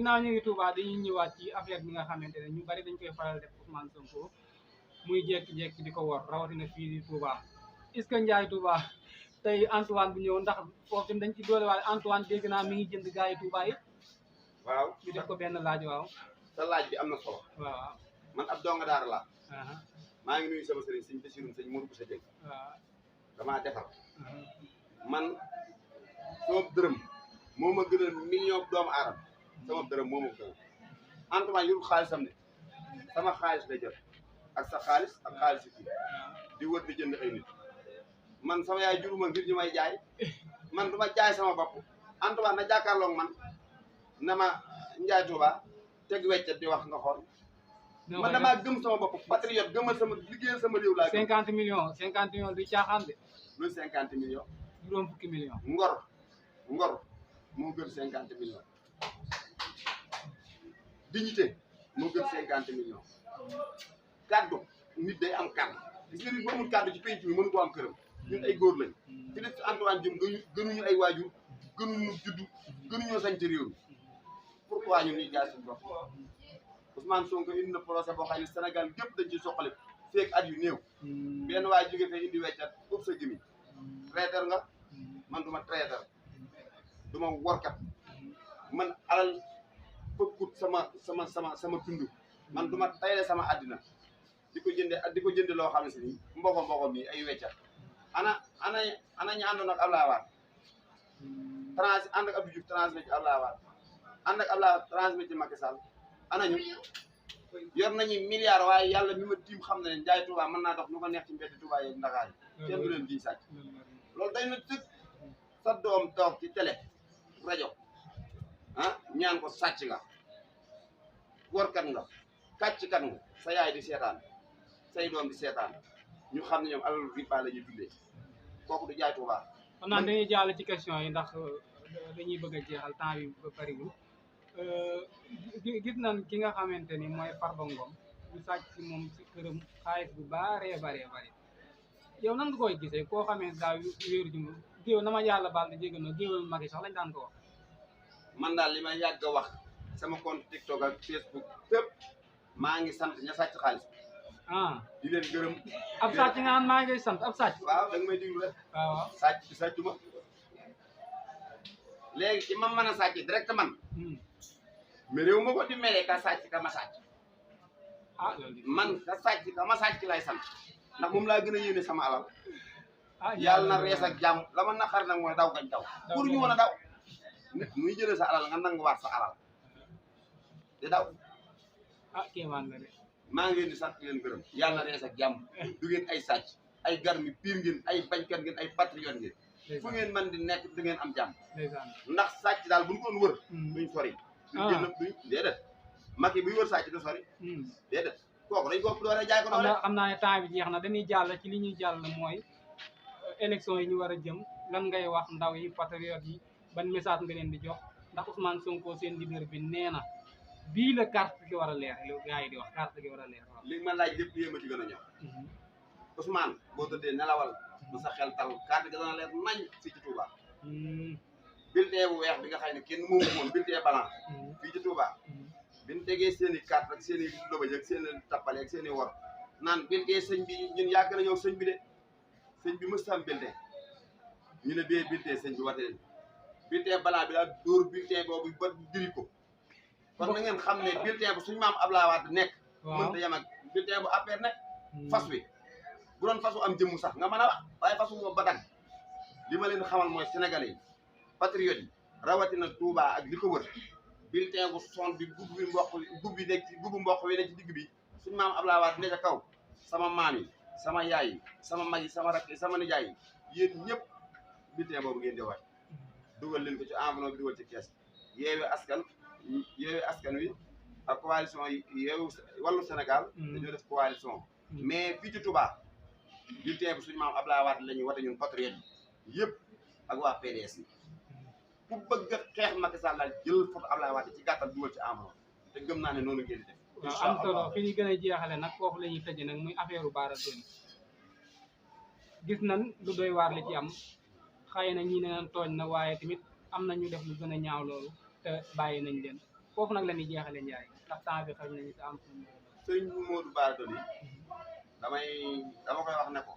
ginnaaw ñu ngi Touba dañuy ñëwaat ci affaire bi nga xamante ne ñu bari dañ koy faral def Ousmane Sonko muy jékki-jékki di ko wor rawatina fii di Touba est-ce que Ndiaye Touba tey Antoine bu ñëw ndax foofu tamit dañ ci doole waale Antoine dégg naa mi ngi jënd gars yi Touba yi. waaw ñu def ko benn laaj waaw. sa laaj bi am na solo. waaw man ab donga daara laa. aha maa ngi nuyu sama sëriñ sëñ Bassirou sëñ Modou Boussa Dieng. waaw damaa defar. man sama dërëm moo ma gënal million doomu aadama sama dërëm moo ma gënal. Antoine yorul xaalisam ne sama xaalis la jël ak sa xaalis ak xaalis yi di wër di jënd ay nit man sama yaay juruma ngir ñu may jaay man du ma jaay sama bopp. Antoine na jàkkaarloog man na ma Ndiaye Touba teg weccet di wax nga xool. man damaa gëm sama bopp patriote gëmal sama liggéeyal sama réew laa. 50 millions du caaxaan de. loolu 50 millions. juróom fukki millions. ngor moo gën 50 millions. dignité moo gën 50 millions. kaddu nit day am kaddu gis nga nit bu amul kaddu ci penc mi mënu ko am këram ñun ay góor lañ. fi nekk Antoine Diome gënuñu ay waajur gënuñu juddu gënuñoo sañ ci réew mi pourquoi ñun ñuy jaay suñu bopp. Ousmane Sonko indi na procès boo xam ne Sénégal gépp dañ ciy soxale feek at yu néew. benn waay jóge fee indi weccat ëpp sa gimi traître nga man du ma traître du ma workat man alal bëggut sama tund man du ma tayle sama àddina di ko jënde loo xam ne si nii mboko mi ay weccat ana ñu àndoon ak Abdoulaye Wade ànd ak Abdou Diouf transmet ci Abdoulaye Wade ànd ak Abdoulaye transmet ci Macky Sall ana ñu yor nañu milliard waaye yàlla mi ma tiim xam na ne Ndiaye Touba mën naa dox nu ko neex ci mbedd Touba yeeg Ndakaar yi kenn du leen di sàcc loolu day na tëg sa doom toog ci télé rajo ñaan ko sàcc nga workat nga kàcckat nga sa yaay di seetaan say doom di seetaan ñu xam ne ñoom alalu riba la ñuy dundee kooku du Ndiaye Touba. xam naa dañuy jàll ci question yi ndax dañuy bëgg a jeexal temps bi ba bariwul gis nañ ki nga xamante ni mooy Farba Ngom ñu sàcc si moom si këram xaalis bu baree bari yow nan nga koy gisee koo xamee daaw wéeru ji géew na ma yàlla baal di jéggal na géewal mag yi sax lañ daan ko wax. man daal li ma yàgg a wax sama compte TikTok ak Facebook fépp maa ngi sant ña sàcc xaalis di leen gërëm. ab sàcc nga naan maa ngi sant ab sàcc. waaw da nga may déglu rek. waaw sàcc bi sàccuma léegi ci ma mën a sàcc direct man. mais réew ma ko di melee ka sàcc ka ma sàcc. man ka sàcc ka ma sàcc lay sant ndax moom laa gën a yéene sama alal. yàlla na rees ak jàmm la ma naqar nag mooy daw gañ daw. pour ñu mën a daw nit muy jëlee sa alal nga nanguwaat sa alal di daw. kéemaan nga de. maa ngi leen di sant leen gërëm yàlla na rees ak jàmm du ngeen ay sàcc ay garmi piir ngeen ay bañkat ngeen ay patriote ngeen. fu ngeen mën di nekk da ngeen am jàmm. ndax sàcc daal bu ñu ko doon wër. duñ sori. duñ déedéet Macky buy wër sàcc du sori. déedéet kooku dañ ko doole jaay ko doole. xam naa ne temps bi jeex na dañuy jàll ci li ñuy jàll mooy élection yi ñu war a jëm lan ngay wax ndaw yi patriote yi ban message nga leen di jox ndax Ousmane Sonko seen leader bi nee na bii la carte gi war a leer lu gars yi di wax carte gi war a leer. li ma laaj lépp yéema ci gën a ñor. Ousmane boo tëddee nelawal bu sa xel tal carte gi dana leer nañ fii ci Touba. bulletin bu weex bi nga xam ne kenn moomu moom bulletin blanc fii ci Touba bi ñu tegee seen i carte ak seen i lobëj ak seen i tappale ak seen i wor naan bulletin sëñ bi ñun yàgg na ñëw sëñ bi de sëñ bi mës am bulletin ñu ne bee bulletin sëñ bi wate leen bulletin blanc bi daal dóor bulletin boobu ba diri ko kon na ngeen xam ne bulletin bu suñu maam Abdoulaye Wade nekk mënta yem ak bulletin bu APR nekk fas wi bu doon fasu am jëmm sax nga mën a wax waaye fasu moom ba dagg li ma leen xamal mooy sénégalais yi patriote yi rawatina Touba ak li ko wër bulletin bu son bi gubu mboq wi nekk ci digg bi suñu maam Abdoulaye Wade ne ca kaw sama maam yi sama yaay yi sama mag yi sama rakk yi sama nijaay yi yéen ñëpp bulletin boobu ngeen di wax dugal leen ko ci enveloppe bi dugal ci kees yeewi askan wi ak coalition yi yeewu wàllu Sénégal dañoo def coalition mais fii ci Touba bulletin bi suñu maam Abdoulaye Wade la ñuy wate ñun patriote yi yëpp ak waa PDS yi ku bëgg a xeex Macky Sall daal jël photo Abdoulaye Wade ci gàttal dugal ci enveloppe te gëm naa ne noonu ngeen di def. waaw am solo fi ñu gën a jeexale nag foofu la ñuy tëjee nag muy affaire u Bara Dolly gis nañ lu doy waar li ci am xëy na ñii ne nañ tooñ na waaye tamit am na ñu def lu gën a ñaaw loolu te bàyyi nañ leen foofu nag la ñuy jeexale Ndiaye ndax temps bi xam nañu sa am sëñ Modou Bara Dolly dama koy wax ne ko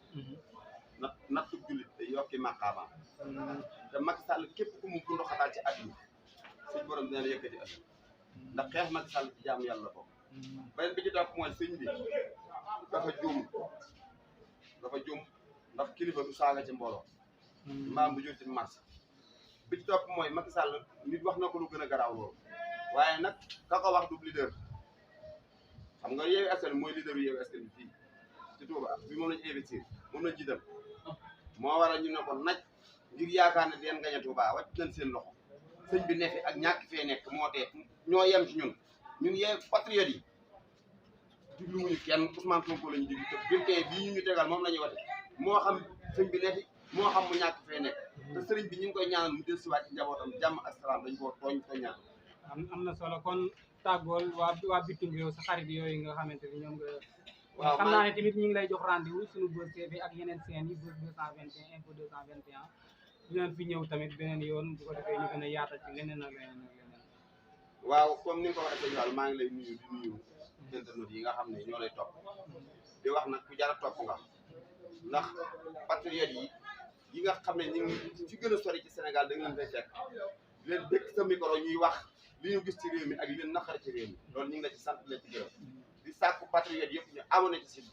nattu jullit te yokki maqaamaam te Macky Sall képp ku mu bundu xataal ci àdduna suñ borom dina la yëkkati ëllëg ndax xeex Macky Sall ci jaamu yàlla ko beneen bi ci topp mooy sëñ bi dafa juum ndax kilifa du saaga ci mbooloo mbaam du jur ci marché bi ci topp mooy Macky Sall nit wax na ko lu gën a garaaw loolu waaye nag ka ko wax du leader xam nga Yewwi Askan Wi mooy leader yu Yewwi Askan Wi fii ci Touba bi moom lañu investir moom lañu jiital moo waral ñu ne ko naj ngir yaakaar ne den gañe Touba wàcc nañ seen loxo sëñ bi nefi ak ñàkk fee nekk moo tee ñoo yem ci ñun yee patriotes yi digluwuñu kenn Ousmane Sonko lañu diglu te bulletin bii ñu tegal moom la ñuy wate moo xam sëñ bi nefi moo xam mu ñàkk fee nekk te sëriñ bi ñu ngi koy ñaanal mu del siwaat ci njabootam jàmm ak salaam dañ koo tooñ ñaan am na solo kon tàggool waa bitim réew sa xarit yooyu nga xamante ni ñoom nga waaw xam naa ne tamit ñu ngi lay jox rendez-vous suñu Buzz TV ak yeneen seen yi Buzz 221 Info 221 dinañ fi ñëw tamit beneen yoon bu ko defee ñu gën a yaatal ci leneen ak leneen ak leneen waaw comme ni nga ko waxee sëñ maa ngi lay nuyu di nuyu internet yi nga xam ne ñoo lay topp di wax nag ku jara topp nga ndax patriotes yi nga xam ne ñu ngi fi gën a sori ci Sénégal da nga leen fay fekk di leen dëkk sa micro ñuy wax li ñu gis ci réew mi ak li leen naqari ci réew mi loolu ñu ngi la ci sant la ci gërëm di sàkku patriotes yëpp ñu abonné ci site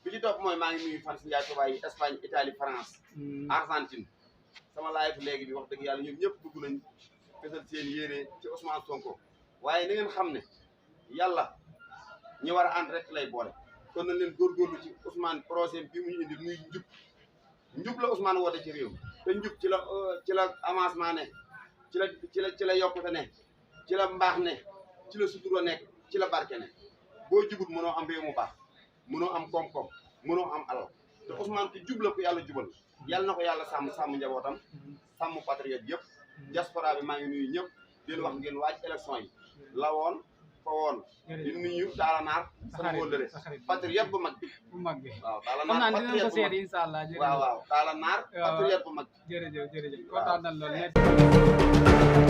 bi ci topp mooy maa ngi nuyu fan si Ndiaye Touba yi Espagne Italie France Argentine sama live léegi bi wax dëgg yàlla ñoom ñëpp dugg nañ fesal seen yéene ci Ousmane Sonko waaye na ngeen xam ne yàlla ñi war a ànd rek lay boole kon nañ leen góorgóorlu ci Ousmane projet bi mu ñu indi muy njub la Ousmane woote ci réew te njub ci la avancement ne ci la yokkute ne ci la mbaax ne ci la sutura nekk ci la barke ne boo jubut mënoo am réew mu baax mënoo am koom-koom mënoo am alal te Ousmane ki jub la ko yàlla jubal yàlla na ko yàlla sàmm njabootam sàmm patriote yëpp diaspora bi maa ngi nuyu ñëpp di leen wax ngeen waaj élection yi la woon fa woon di nuyu Talla Naar sama wóllëre patriote bu mag bi waaw Talla Naar patriote bu mag inshallah waaw Talla Naar patriote bu mag jërëjëf kontaan nañ lool